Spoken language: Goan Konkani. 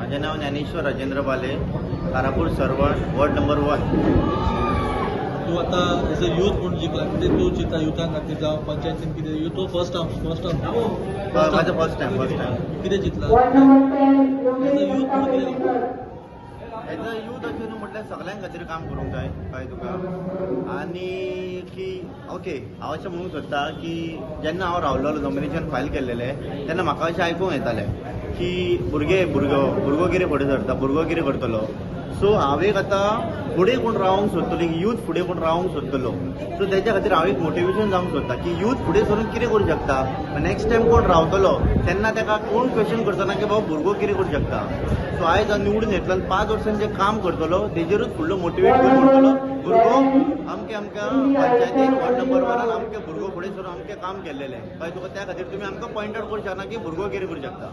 माझे नाव ज्ञानेश्वर राजेंद्र बाले, कारापूर सर्वण, वॉर्ड नंबर 1. तूं आतां एज अ यूथ म्हूण जिखला, कितें तूं चिंता युथां खातीर जावं पंचायतीन कितें? You तो फर्स्ट टायम, फर्स्ट टायम? माझं फर्स्ट टायम, फर्स्ट टायम. कितें चिंतला ward number 10 as a Yogesh youth म्हणून कितें? पेडणेकर. एज अ यूथ अशें न्हू, म्हटल्यार सगळ्यां खातीर काम करूंक जाय, कळ्ळें तुका? आनी की ओके, हांव अशें म्हणूंक सोदता की जेन्ना हांव रावलेलो, नॉमिनेशन फायल केल्लेलें, तेन्ना म्हाका अशें आयकूंक येतालें की भुरगे भुरगो भुरगो कितें फुडें सरता, भुरगो कितें करतलो. सो हांव एक आतां फुडें कोण रावंक सोदतलो, यूथ फुडें कोण रावंक सोदतलो, सो तेच्या खातीर हांव एक मोटिवेशन जावंक सोदता की यूथ फुडें सरून कितें करूं शकता. नेक्स्ट टायम कोण रावतलो तेन्ना ताका कोण क्वेश्चन करचो ना की बाबा भुरगो कितें करूं शकता. सो आयज हांव निवडून येतलो आनी 5 वर्सांनी जें काम करतलो तेजेरूच फुडलो मोटिवेट करून म्हणटलो, भुरगो अमके अमक्या पंचायतीन वॉर्ड नंबर 1न अमके भुरगो फुडें सरून अमकें काम केल्लेलें, कळ्ळें तुका? त्या खातीर तुमी आमकां पॉयंट आउट करूं शकना की भुरगो कितें करूं शकता.